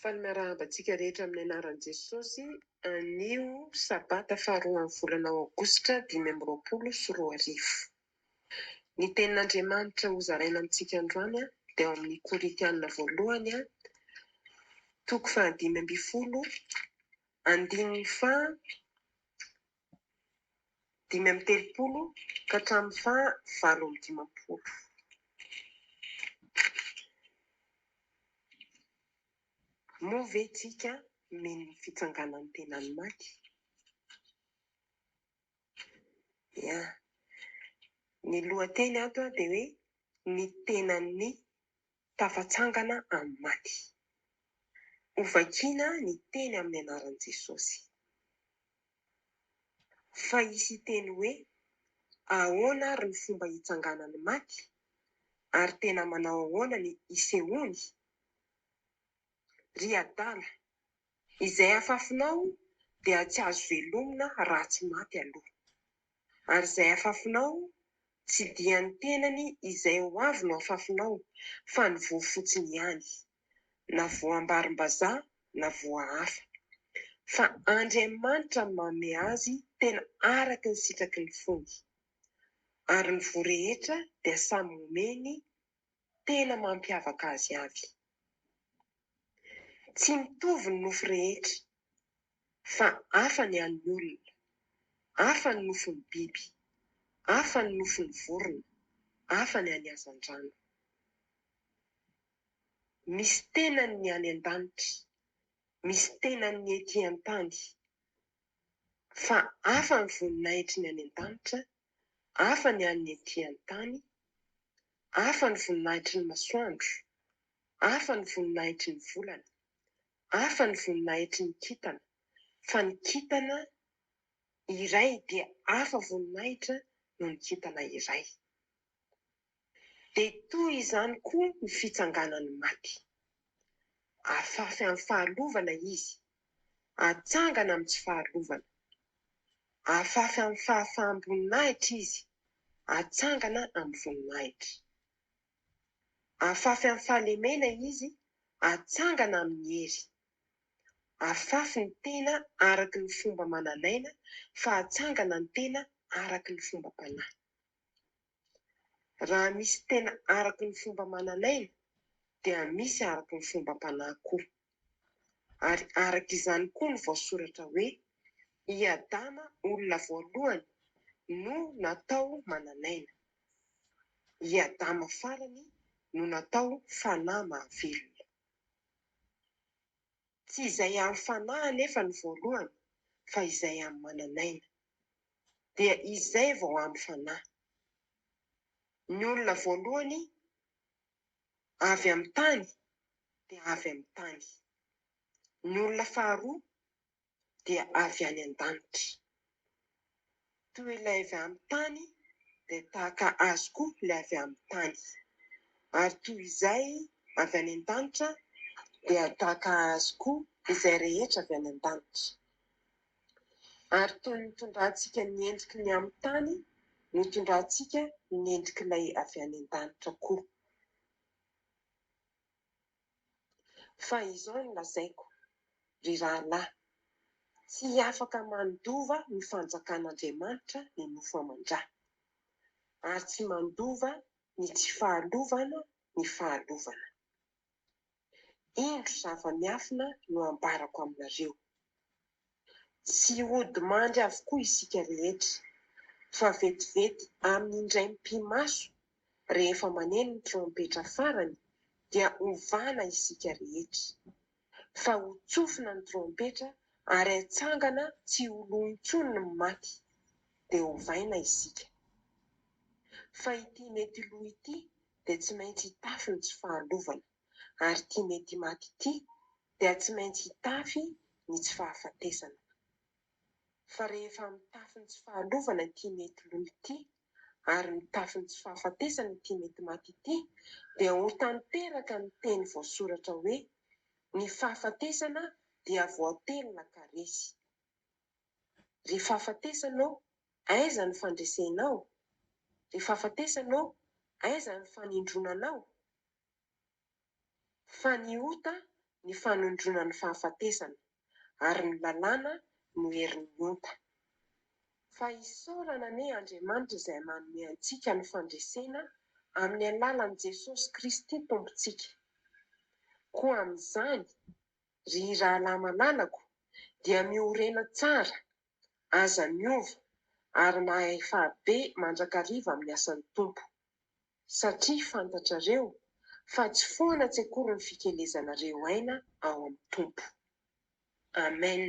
Faly miarahaba antsika rehetra amin'ny anaran'i Jesosy anio sabata faharoan'ny volana aogositra 2025. Ny tenin'Andriamanitra hozaraina amintsika androany dia ao amin'ny Korintiana voalohany toko faha-15 andininy faha 35 ka hatramin'ny faha 58. Moa ve tsika mino ny fitsanganan'ny tenan'ny maty? Ya. Ny lohateny ato dia hoe ny tenan'ny tafatsangana amin'ny maty. Hovakiana ny teny amin'ny anaran'i Jesosy. Fa hisy hiteny hoe, Ahoana ary ny fomba hitsanganan'ny maty? Ary tena manao ahoana ny hisehoany? Ry adala, izay afafinao dia tsy azo velomina raha tsy maty aloha. Ary izay afafinao, tsy dia ny tenany izay ho avy no afafinao, fa ny voa fotsiny ihany, na voam-barimbazaha na voa hafa. Fa Andriamanitra no manome azy tena araka ny sitraky ny fony. Ary ny voa rehetra dia samy omeny tena mampiavaka azy avy. Tsy mitovy ny nofo rehetra, fa hafa ny an'ny olona, hafa ny nofon'ny biby, hafa ny nofon'ny vorona, hafa ny an'ny hazandrano. Misy tenany ny any an-danitra, misy tenany ny ety an-tany, fa hafa ny voninahitry ny any an-danitra, hafa ny an'ny ety an-tany, hafa ny voninahitry ny masoandro, hafa ny voninahitry ny volana, hafa ny voninahitry ny kintana, fa ny kintana iray dia hafa voninahitra noho ny kintana iray. Dia toy izany koa ny fitsanganan'ny maty. Afafy amin'ny fahalovana izy, atsangana amin'ny tsy fahalovana. Afafy amin'ny fahafaham-boninahitra izy, atsangana amin'ny voninahitra. Afafy amin'ny fahalemena izy, atsangana amin'ny hery. Afafy ny tena araka ny fomba manan'aina, fa atsangana ny tena araka ny fombam-panahy. Raha misy tena araka ny fomba manan'aina, dia misy araka ny fombam-panahy koa. Ary araka izany koa no voasoratra hoe, I Adama olona voalohany no natao manan'aina. I Adama farany no natao fanahy mahavelona. Tsy izay amin'ny fanahy anefa no voalohany, fa izay amin'ny manan'aina. Dia izay vao amin'ny fanahy. Ny olona voalohany avy amin'ny tany dia avy amin'ny tany. Ny olona faharoa dia avy any an-danitra. Toy ilay avy amin'ny tany dia tahaka azy koa ilay avy amin'ny tany. Ary toy izay avy any an-danitra dia tahaka azy koa izay rehetra avy any an-danitra. Ary toy ny nitondrantsika ny endriky ny amin'ny tany no nitondrantsika ny endrik'ilay avy any an-danitra koa. Fa izao no lazaiko, ry rahalahy, tsy afaka mandova ny fanjakan'Andriamanitra ny nofo aman-dra, ary tsy mandova ny tsy fahalovana ny fahalovana. Indro zava-miafina no ambarako aminareo. Tsy hody mandry avokoa isika rehetra, fa vetivety amin'ny indray mipi-maso, rehefa maneno ny trompetra farany, dia hovana isika rehetra. Fa ho tsofina ny trompetra ary hatsangana tsy ho lo intsony ny maty, dia hovaina isika. Fa ity mety lo ity dia tsy maintsy hitafy ny tsy fahalovana, ary ity mety maty ity dia tsy maintsy hitafy ny tsy fahafatesana. Fa rehefa mitafy ny tsy fahalovana ity mety lo ity, ary mitafy ny tsy fahafatesana ity mety maty ity, dia ho tanteraka ny teny voasoratra hoe, Ny fahafatesana dia voatelina ka resy. Ry fahafatesana ô, aiza ny fandresenao? Ry fahafatesana ô, aiza ny fanindronanao? Fa ny ota ny fanondroana ny fahafatesana, ary ny lalàna no herin'ny ota. Fa isaorana anie Andriamanitra izay manome antsika ny fandresena amin'ny alalan'i Jesosy Kristy Tompontsika. Koa amin'izany, ry rahalahy malalako, dia miorena tsara, aza miova, ary mahefa be mandrakariva amin'ny asan'ny Tompo. Satria fantatrareo fa tsy foana tsy akory ny fikelezanareo aina ao amin'ny Tompo. Amen.